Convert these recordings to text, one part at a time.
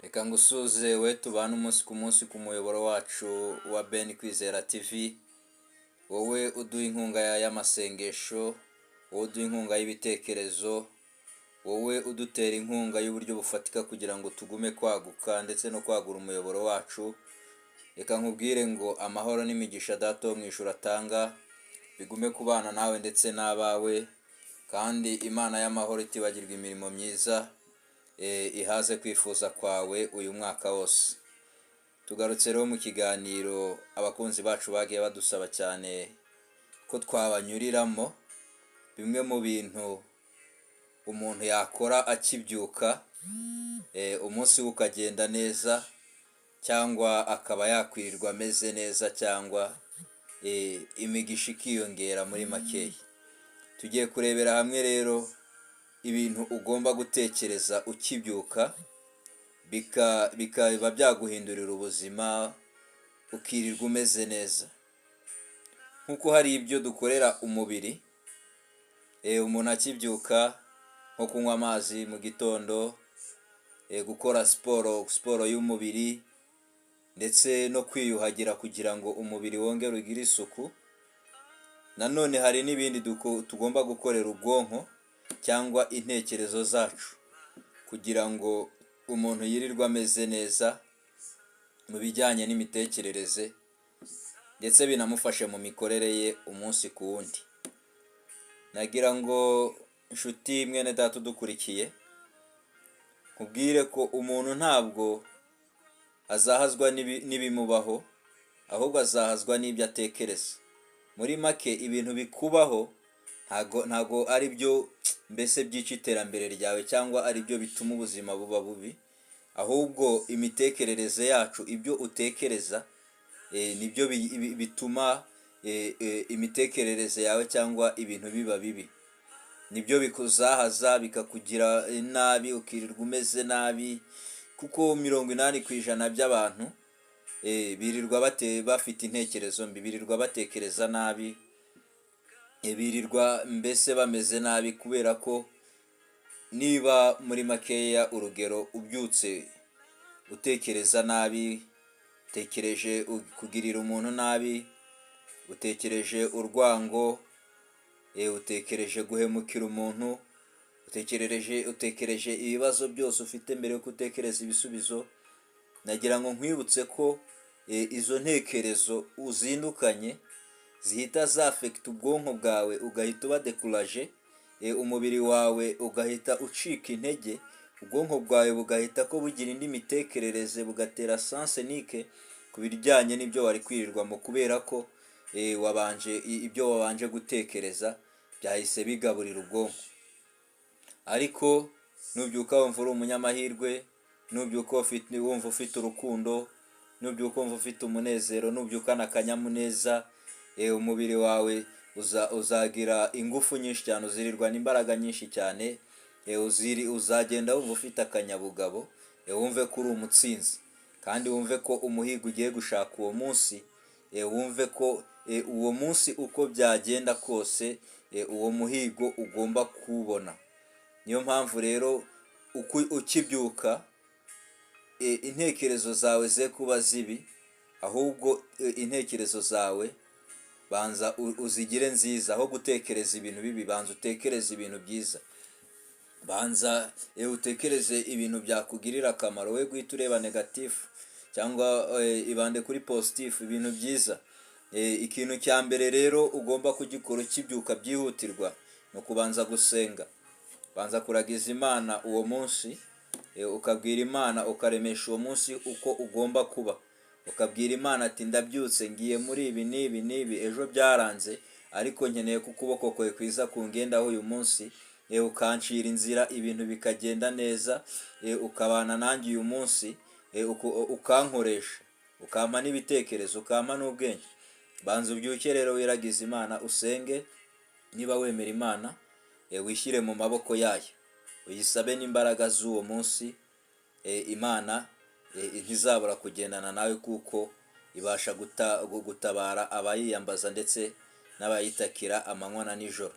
Reka ngusuze we tubana umunsi ku munsi ku muyoboro wacu wa Ben Kwizera TV, wowe uduha inkunga y'amasengesho, wowe uduha inkunga y'ibitekerezo, wowe udutera inkunga y'uburyo bufatika kugira ngo tugume kwaguka ndetse no kwagura umuyoboro wacu. Reka nkubwire ngo amahoro n'imigisha Data wo mu ijuru atanga bigume kubana nawe ndetse n'abawe, kandi Imana y'amahoro itibagirwa imirimo myiza ihaze kwifuza kwawe uyu mwaka wose. Tugarutse rero mu kiganiro abakunzi bacu bagiye badusaba cyane ko twabanyuriramo bimwe mu bintu umuntu yakora akibyuka, umunsi we ukagenda neza, cyangwa akaba yakwirirwa ameze neza, cyangwa imigisha ikiyongera muri makeya. Tugiye kurebera hamwe rero ibintu ugomba gutekereza ukibyuka bikaba byaguhindurira ubuzima, ukirirwa umeze neza. Nk'uko hari ibyo dukorera umubiri, umuntu akibyuka, nko kunywa amazi mu gitondo, gukora siporo, siporo y'umubiri, ndetse no kwiyuhagira kugira ngo umubiri wongere ugire isuku. Nanone hari n'ibindi tugomba gukorera ubwonko cyangwa intekerezo zacu kugira ngo umuntu yirirwe ameze neza mu bijyanye n'imitekerereze, ndetse binamufashe mu mikorere ye umunsi ku wundi. Nagira ngo inshuti mwene data udukurikiye, nkubwire ko umuntu ntabwo azahazwa n'ibimubaho, ahubwo azahazwa n'ibyo atekereza. Muri make, ibintu bikubaho ntago ari byo mbese byica iterambere ryawe cyangwa ari byo bituma ubuzima buba bubi, ahubwo imitekerereze yacu, ibyo utekereza, nibyo bituma imitekerereze yawe cyangwa ibintu biba bibi. Nibyo bikuzahaza, bikakugira nabi, ukirirwa umeze nabi, kuko 80% by'abantu birirwa bafite intekerezo mbi, birirwa batekereza nabi, birirwa mbese bameze nabi. Kubera ko niba muri makeya, urugero, ubyutse utekereza nabi, utekereje kugirira umuntu nabi, utekereje urwango, utekereje guhemukira umuntu, utekereje ibibazo byose ufite mbere yuko utekereza ibisubizo, nagira ngo nkwibutse ko izo ntekerezo uzindukanye zihita zafekita ubwonko bwawe, ugahita uba découragé, umubiri wawe ugahita ucika intege, ubwonko bwawe bugahita ko bugira indi mitekerereze, bugatera sens unique ku bijyanye n'ibyo wari kwirirwamo, kubera ko wabanje ibyo wabanje gutekereza byahise bigaburira ubwonko. Ariko nubyuka wumva uri umunyamahirwe, nubyuka wumva ufite urukundo, nubyuka wumva ufite umunezero, nubyukana akanyamuneza, umubiri wawe uzagira ingufu nyinshi cyane, uzirirwana imbaraga nyinshi cyane, uzagenda wumva ufite akanyabugabo, wumve ko uri umutsinzi, kandi wumve ko umuhigo ugiye gushaka uwo munsi, wumve ko uwo munsi uko byagenda kose uwo muhigo ugomba kuwubona. Niyo mpamvu rero ukibyuka intekerezo zawe ze kuba zibi, ahubwo intekerezo zawe banza uzigire nziza. Aho gutekereza ibintu bibi, banza utekereze ibintu byiza, banza utekereze ibintu byakugirira akamaro. We guhita ureba négatif, cyangwa ibande kuri positif, ibintu byiza. Ikintu cya mbere rero ugomba kugikora ukibyuka byihutirwa ni ukubanza gusenga, banza kuragiza Imana uwo munsi, ukabwira Imana, ukaremesha uwo munsi uko ugomba kuba, ukabwira Imana ati: "Ndabyutse, ngiye muri ibi n'ibi n'ibi, ejo byaranze, ariko nkeneye ko ukuboko kwawe kwiza kungendaho uyu munsi, ukancira inzira, ibintu bikagenda neza, ukabana nanjye uyu munsi, ukankoresha, ukampa n'ibitekerezo, ukampa n'ubwenge." Banza ubyuke rero wiragize Imana, usenge niba wemera Imana, wishyire mu maboko yayo, uyisabe n'imbaraga z'uwo munsi. Imana ntizabura kugendana nawe, kuko ibasha gutabara abayiyambaza ndetse n'abayitakira amanywa na nijoro.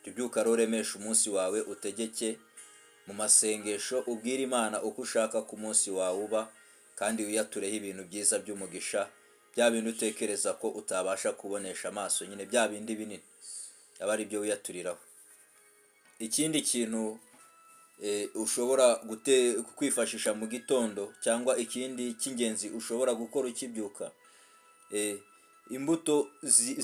Jya ubyuka rero uremeshe umunsi wawe, utegeke. Mu masengesho ubwire Imana uko ushaka ko umunsi wawe uba, kandi wiyatureho ibintu byiza by'umugisha, bya bindi utekereza ko utabasha kubonesha amaso nyine, bya bindi binini, aba ari byo wiyaturiraho. Ikindi kintu ushobora kwifashisha mu gitondo, cyangwa ikindi cy'ingenzi ushobora gukora ukibyuka, imbuto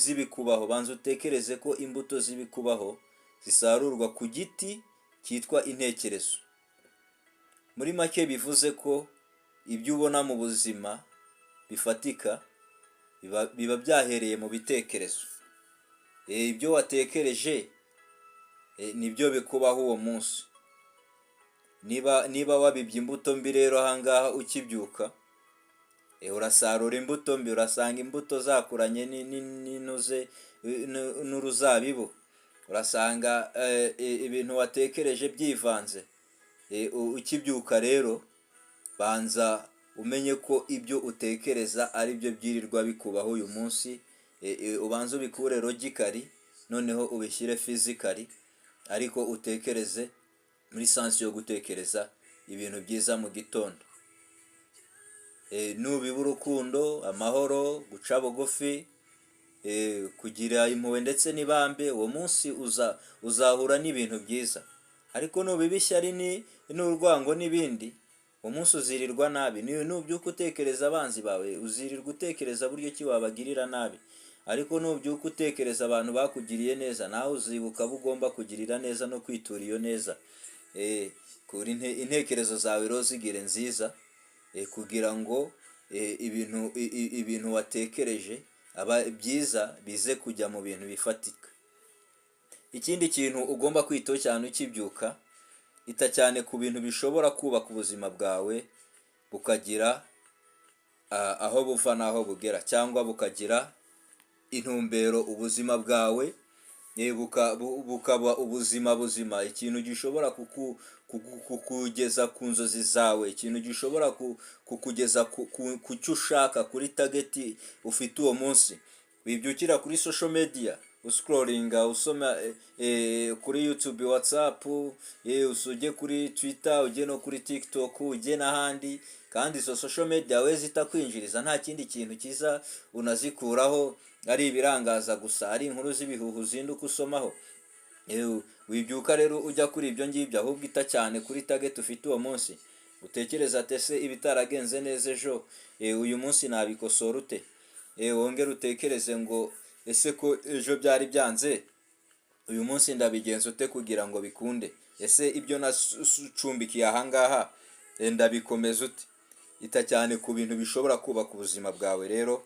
z'ibikubaho, banza utekereze ko imbuto z'ibikubaho zisarurwa ku giti cyitwa intekerezo. Muri make bivuze ko ibyo ubona mu buzima bifatika biba byahereye mu bitekerezo. Ibyo watekereje nibyo bikubaho uwo munsi. Niba wabibye imbuto mbi rero ahangaha ukibyuka, urasarura imbuto mbi, urasanga imbuto zakuranye n'intuze n'uruzabibu, urasanga ibintu watekereje byivanze. Ukibyuka rero banza umenye ko ibyo utekereza ari byo byirirwa bikubaho uyu munsi, ubanze ubikure logically, noneho ubishyire physically, ariko utekereze muri sens yo gutekereza ibintu byiza mu gitondo. Nubiba urukundo, amahoro, guca bugufi, kugira impuhwe ndetse n'ibambe, uwo munsi uzahura n'ibintu byiza. Ariko nubiba ishyari n'urwango n'ibindi, uwo munsi uzirirwa nabi. Nubyuka utekereza abanzi bawe, uzirirwa utekereza buryo ki wabagirira nabi. Ariko nubyuka utekereza abantu bakugiriye neza, nawe uzibuka abo ugomba kugirira neza no kwitura iyo neza. Kura intekerezo zawe rero zigire nziza, kugira ngo ibintu watekereje aba byiza bize kujya mu bintu bifatika. Ikindi kintu ugomba kwitaho cyane ukibyuka, ita cyane ku bintu bishobora kubaka ubuzima bwawe, bukagira aho buva n'aho bugera, cyangwa bukagira intumbero ubuzima bwawe, bukaba ubuzima buzima, ikintu gishobora kukugeza ku nzozi zawe, ikintu gishobora kukugeza ku cyo ushaka, kuri target ufite uwo munsi. Wibyukira kuri social media uscrollinga, usoma kuri YouTube, WhatsApp, ujye kuri Twitter, ujye no kuri TikTok, ujye n'ahandi, kandi izo social media we zitakwinjiriza, nta kindi kintu cyiza unazikuraho, ari ibirangaza gusa, ari inkuru z'ibihuhu uzinduka usomaho. Wibyuka rero ujya kuri ibyo ngibyo, ahubwo ita cyane kuri target ufite uwo munsi. Utekereza ati: ese ibitaragenze neza ejo, uyu munsi nabikosora ute? Wongere utekereze ngo: ese ko ejo byari byanze, uyu munsi ndabigenza ute kugira ngo bikunde? Ese ibyo nacumbikiye ahangaha ndabikomeza ute? Ita cyane ku bintu bishobora kubaka ubuzima bwawe rero,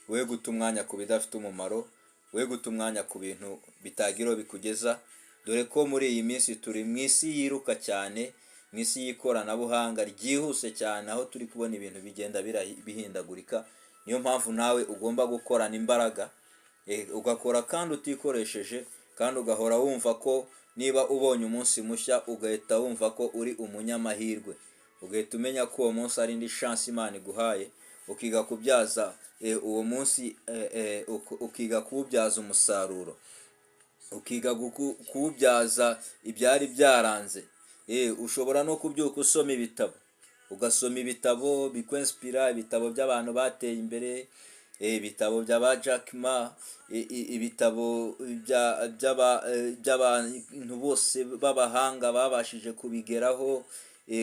we guta umwanya ku bidafite umumaro, we guta umwanya ku bintu bitagira aho bikugeza, dore ko muri iyi minsi turi mu isi yiruka cyane, mu isi y'ikoranabuhanga ryihuse cyane, aho turi kubona ibintu bigenda bihindagurika. Niyo mpamvu nawe ugomba gukorana imbaraga, ugakora kandi utikoresheje, kandi ugahora wumva ko niba ubonye umunsi mushya ugahita wumva ko uri umunyamahirwe, ugahita umenya ko uwo munsi ari indi chance Imana iguhaye, ukiga kubyaza uwo munsi, ukiga kuwubyaza umusaruro, ukiga kuwubyaza ibyari byaranze. Ushobora no kubyuka usoma ibitabo, ugasoma ibitabo bikwinspira, ibitabo by'abantu bateye imbere, ibitabo bya ba Jack Ma, ibitabo by'abantu bose b'abahanga babashije kubigeraho,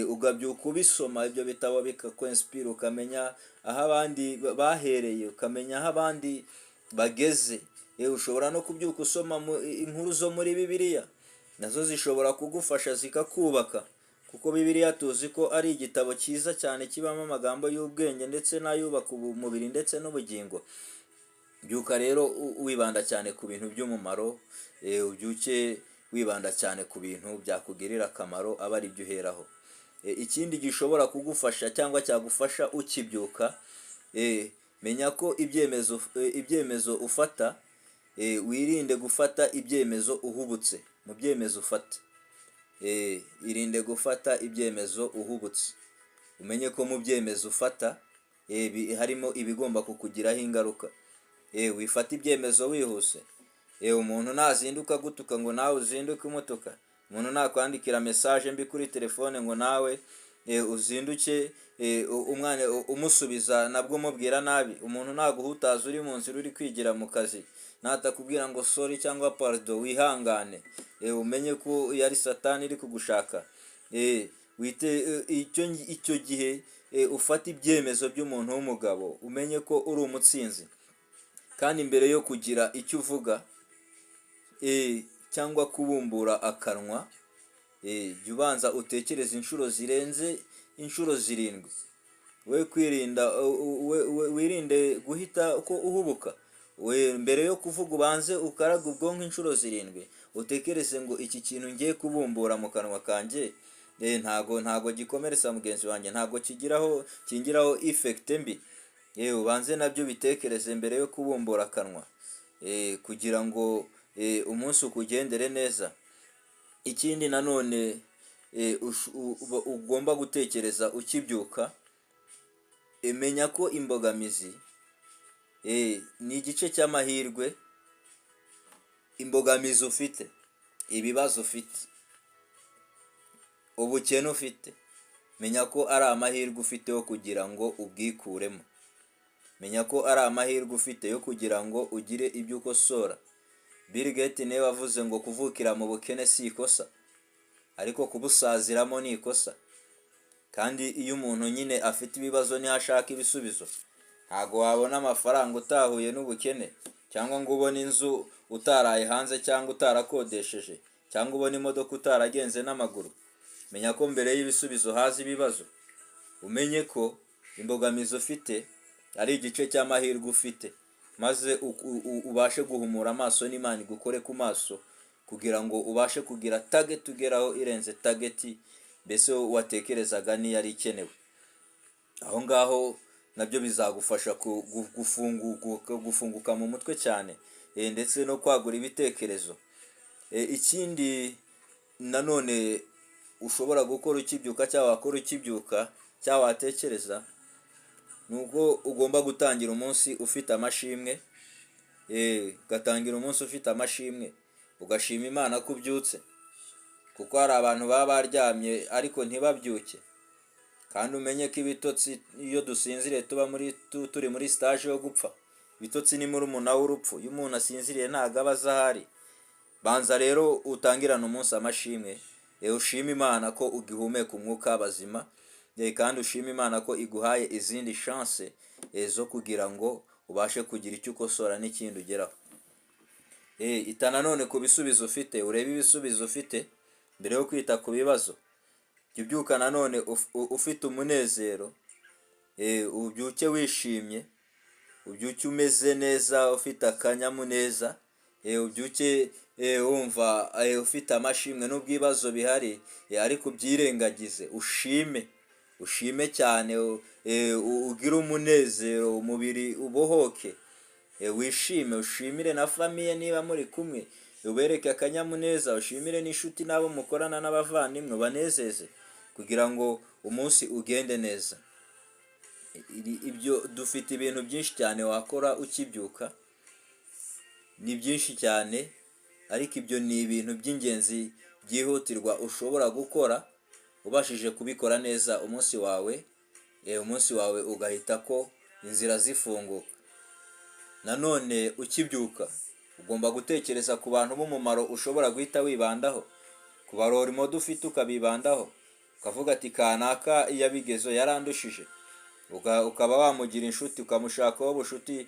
ukabyuka ubisoma ibyo bitabo bikakwinspira, ukamenya aho abandi bahereye, ukamenya aho abandi bageze. Ushobora no kubyuka usoma inkuru zo muri Bibiliya, nazo zishobora kugufasha zikakubaka, kuko Bibiliya tuzi ko ari igitabo cyiza cyane kibamo amagambo y'ubwenge ndetse n'ayubaka umubiri ndetse n'ubugingo. Byuka rero wibanda cyane ku bintu by'umumaro, ubyuke wibanda cyane ku bintu byakugirira akamaro, aba ari byo uheraho. Ikindi gishobora kugufasha cyangwa cyagufasha ukibyuka, menya ko ibyemezo ufata, wirinde gufata ibyemezo uhubutse mu byemezo ufata. Irinde gufata ibyemezo uhubutse, umenye ko mu byemezo ufata harimo ibigomba kukugiraho ingaruka. Wifata ibyemezo wihuse. Umuntu nazinduka agutuka ngo nawe uzinduke umutuka. Umuntu nakwandikira message mbi kuri telefone ngo nawe uzinduke umwana umusubiza nabwo umubwira nabi. Umuntu naguhutaza uri mu nzira uri kwigira mu kazi, natakubwira ngo sorry cyangwa pardon, wihangane, umenye ko yari Satani iri kugushaka. Wite icyo gihe ufate ibyemezo by'umuntu w'umugabo, umenye ko uri umutsinzi. Kandi mbere yo kugira icyo uvuga cyangwa kubumbura akanwa, jya ubanza utekereze inshuro zirenze inshuro 7. We kwirinda wirinde guhita ko uhubuka. We mbere yo kuvuga ubanze ukaraga ubwonko inshuro 7, utekereze ngo iki kintu ngiye kubumbura mu kanwa kanjye ntago gikomeretsa mugenzi wanjye, ntago kingiraho effect mbi. Ubanze nabyo bitekereze mbere yo kubumbura akanwa, kugira ngo umunsi ukugendere neza. Ikindi nanone ugomba gutekereza ukibyuka, menya ko imbogamizi ni igice cy'amahirwe. Imbogamizi ufite, ibibazo ufite, ubukene ufite, menya ko ari amahirwe ufite yo kugira ngo ubwikuremo. Menya ko ari amahirwe ufite yo kugira ngo ugire ibyo ukosora. Bill Gates niwe wavuze ngo kuvukira mu bukene si ikosa, ariko kubusaziramo ni ikosa. Kandi iyo umuntu nyine afite ibibazo niho ashaka ibisubizo. Ntago wabona amafaranga utahuye n'ubukene, cyangwa ngo ubone inzu utaraye hanze cyangwa utarakodesheje, cyangwa ubone imodoka utaragenze n'amaguru. Menya ko mbere y'ibisubizo haza ibibazo. Umenye ko imbogamizi ufite ari igice cy'amahirwe ufite, maze ubashe guhumura amaso n'Imana igukore ku maso, kugira ngo ubashe kugira target ugeraho irenze target mbese watekerezaga niyari ikenewe. Aho ngaho nabyo bizagufasha gufunguka mu mutwe cyane, ndetse no kwagura ibitekerezo. Ikindi nanone ushobora gukora ukibyuka cyangwa wakora ukibyuka cyangwa watekereza, ni uko ugomba gutangira umunsi ufite amashimwe. Ugatangira umunsi ufite amashimwe, ugashima Imana ko ubyutse, kuko hari abantu baba baryamye ariko ntibabyuke. Kandi umenye ko ibitotsi, iyo dusinziriye tuba turi muri stage yo gupfa. Ibitotsi ni murumuna w'urupfu. Iyo umuntu asinziriye ntabwo aba azi aho ari. Banza rero utangirane umunsi amashimwe, ushime Imana ko ugihumeka umwuka w'abazima, kandi ushime Imana ko iguhaye izindi chance zo kugira ngo ubashe kugira icyo ukosora n'ikindi ugeraho. Ita nanone ku bisubizo ufite, urebe ibisubizo ufite mbere yo kwita ku bibazo. Jya ubyuka nanone ufite umunezero, ubyuke wishimye, ubyuke umeze neza, ufite akanyamuneza, ubyuke wumva ufite amashimwe nubwo ibibazo bihari, ariko ubyirengagize, ushime, ushime cyane, ugire umunezero, umubiri ubohoke, wishime, ushimire na famille niba muri kumwe, ubereke akanyamuneza, ushimire n'inshuti n'abo mukorana n'abavandimwe, ubanezeze kugira ngo umunsi ugende neza. Ibyo dufite ibintu byinshi cyane wakora ukibyuka, ni byinshi cyane, ariko ibyo ni ibintu by'ingenzi byihutirwa ushobora gukora. Ubashije kubikora neza, umunsi wawe ugahita ko inzira zifunguka. Nanone ukibyuka ugomba gutekereza ku bantu b'umumaro ushobora guhita wibandaho, ku ba role model ufite ukabibandaho, ukavuga ati kanaka iyo abigezeho yarandushije, ukaba wamugira inshuti, ukamushakaho ubucuti,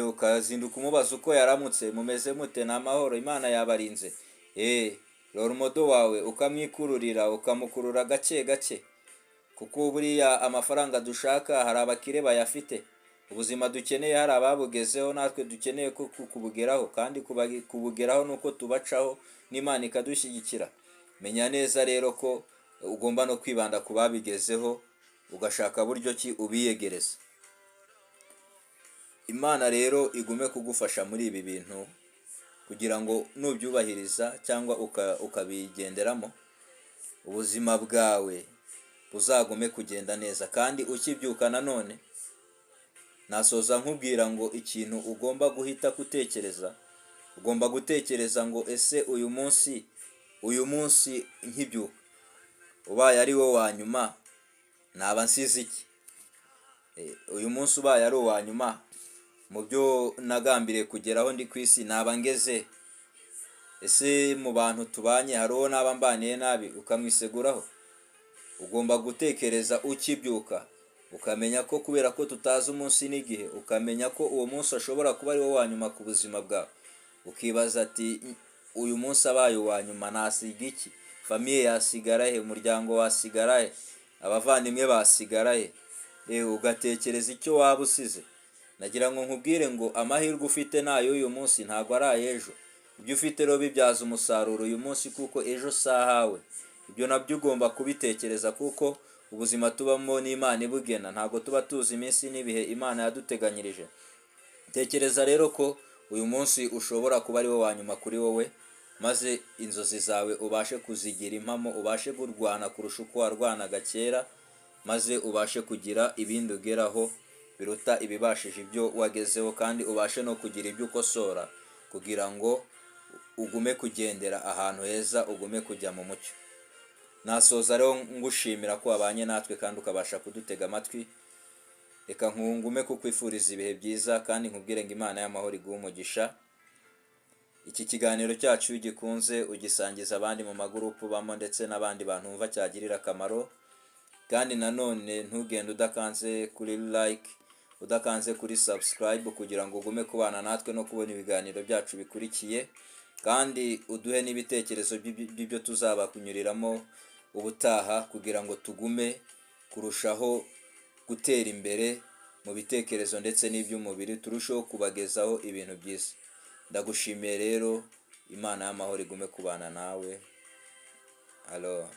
ukazinduka umubaza uko yaramutse, mumeze mute, ni amahoro, Imana yabarinze. Role model wawe ukamwikururira, ukamukurura gake gake, kuko buriya amafaranga dushaka hari abakire bayafite, ubuzima dukeneye hari ababugezeho, natwe dukeneye kubugeraho, kandi kubugeraho ni uko tubacaho n'Imana ikadushyigikira. Menya neza rero ko ugomba no kwibanda ku babigezeho, ugashaka buryo ki ubiyegereza. Imana rero igume kugufasha muri ibi bintu, kugira ngo nubyubahiriza cyangwa ukabigenderamo, ubuzima bwawe buzagume kugenda neza. Kandi ukibyuka nanone nasoza nkubwira ngo ikintu ugomba guhita gutekereza, ugomba gutekereza ngo ese uyu munsi Uyu munsi nkibyuka, ubaye ari wo wa nyuma, naba nsize iki? Uyu munsi ubaye ari uwa nyuma mu byo nagambiriye kugeraho ndi ku isi, naba ngeze? Ese mu bantu tubanye hari uwo naba mbaniye nabi? Ukamwiseguraho. Ugomba gutekereza ukibyuka, ukamenya ko kubera ko tutazi umunsi n'igihe, ukamenya ko uwo munsi ashobora kuba ari wo wa nyuma ku buzima bwawe. Ukibaza ati: "Uyu munsi abaye uwa nyuma, nasiga iki? Famille yasigara he? Umuryango wasigara he? Abavandimwe basigara he?" Ugatekereza icyo waba usize. Nagira ngo nkubwire ngo amahirwe ufite ni ay'uyu munsi, ntabwo ari ay'ejo. Ibyo ufite rero bibyaza umusaruro uyu munsi, kuko ejo si ahawe. Ibyo nabyo ugomba kubitekereza, kuko ubuzima tubamo n'Imana ibugena. Ntabwo tuba tuzi iminsi n'ibihe Imana yaduteganyirije. Tekereza rero ko uyu munsi ushobora kuba ari wo wa nyuma kuri wowe, maze inzozi zawe ubashe kuzigira impamo, ubashe kurwana kurusha uko warwanaga kera, maze ubashe kugira ibindi ugeraho biruta ibibashije ibyo wagezeho, kandi ubashe no kugira ibyo ukosora kugira ngo ugume kugendera ahantu heza, ugume kujya mu mucyo. Nasoza rero ngushimira ko wabanye natwe kandi ukabasha kudutega amatwi. Reka nkungume kukwifuriza ibihe byiza, kandi nkubwire ngo Imana y'amahoro iguhe umugisha. Iki kiganiro cyacu iyo ugikunze, ugisangiza abandi mu magurupu ubamo ndetse n'abandi bantu wumva cyagirira akamaro. Kandi nanone ntugende udakanze kuri like, udakanze kuri subscribe, kugira ngo ugume kubana natwe no kubona ibiganiro byacu bikurikiye. Kandi uduhe n'ibitekerezo by'ibyo tuzabakunyuriramo ubutaha, kugira ngo tugume kurushaho gutera imbere mu bitekerezo ndetse n'iby'umubiri, turusheho kubagezaho ibintu byiza. Ndagushimiye rero. Imana y'amahoro igume kubana nawe. Alo.